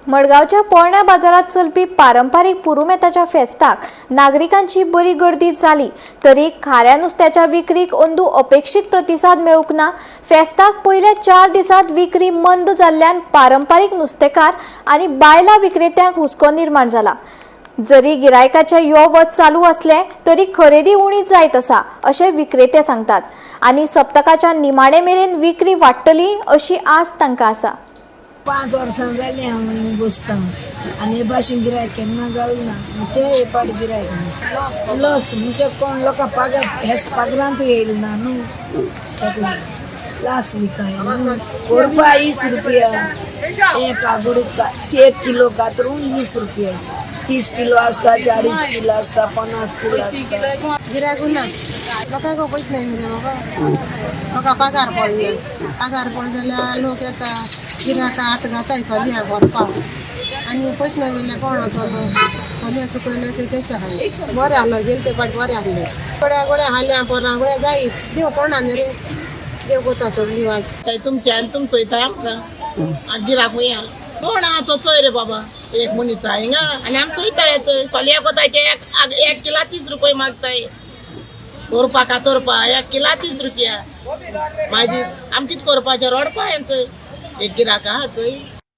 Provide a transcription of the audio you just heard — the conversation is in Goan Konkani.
मडगांवच्या पोरण्या बाजारात चलपी पारंपारीक पुरुमेताच्या फेस्ताक नागरिकांची बरी गर्दी जाली तरी खाऱ्या नुस्त्याच्या विक्रीक अंदू अपेक्षीत प्रतिसाद मेळूंक ना. फेस्ताक पयल्या 4 दिसांत विक्री मंद जाल्ल्यान पारंपारीक नुस्तेकार आनी बायलां विक्रेत्यांक हुस्को निर्माण जाला. जरी गिरायकाचे यो वच चालू असले तरी खरेदी उणी जायत आसा अशें विक्रेते सांगतात आनी सप्तकाच्या निमाणे मेरेन विक्री वाडटली अशी आस तांकां आसा. 5 वर्सां जालीं हांव हिंगा बसता आनी हे भाशेन गिरायक केन्ना जालें ना. म्हणजे हे पाट गिरायक ना, लॉस. म्हणजे कोण लोकां पागार हेच पागरांत येयलें ना न्हू, ताका लागून लास विकाय न्हू. कोरपा 20 रुपया एक आगोडी, 1 किलो कातरून 20 रुपया. 30 किलो आसता, 40 किलो आसता, 50 किलो आसता. गिरायक ना, लोकांक पयशे नाही मरे बाबा. लोकां पगार पडले, पगार पडले जाल्यार लोक येता, गिरायक हात घाताय सोलया व्हरपाक आनी पयशे ना जाल्यार कोण वतलो? सोलया सुकयले ते तशें आसलें, बरें आहलो गेले ते पाट बरें आहलें. गोड्या गोड्या हाल्या पोरां गोड्या जायत देव सोडना न्ही रे, देव कोता सोडली वाट. तुमचे आनी तुमचो वयता आमकां गिराक वया कोण आहा तो चोय रे बाबा, एक मनीस आहा हिंगा आनी आमचो वयता चोय सोलया कोताय ते 1 किला 30 रुपये मागताय. तोरपा का तोरपा 1 किला 30 रुपया. मागीर आम कितें करपाचें? रडपा हें चोय एक गिराक आहा चोय.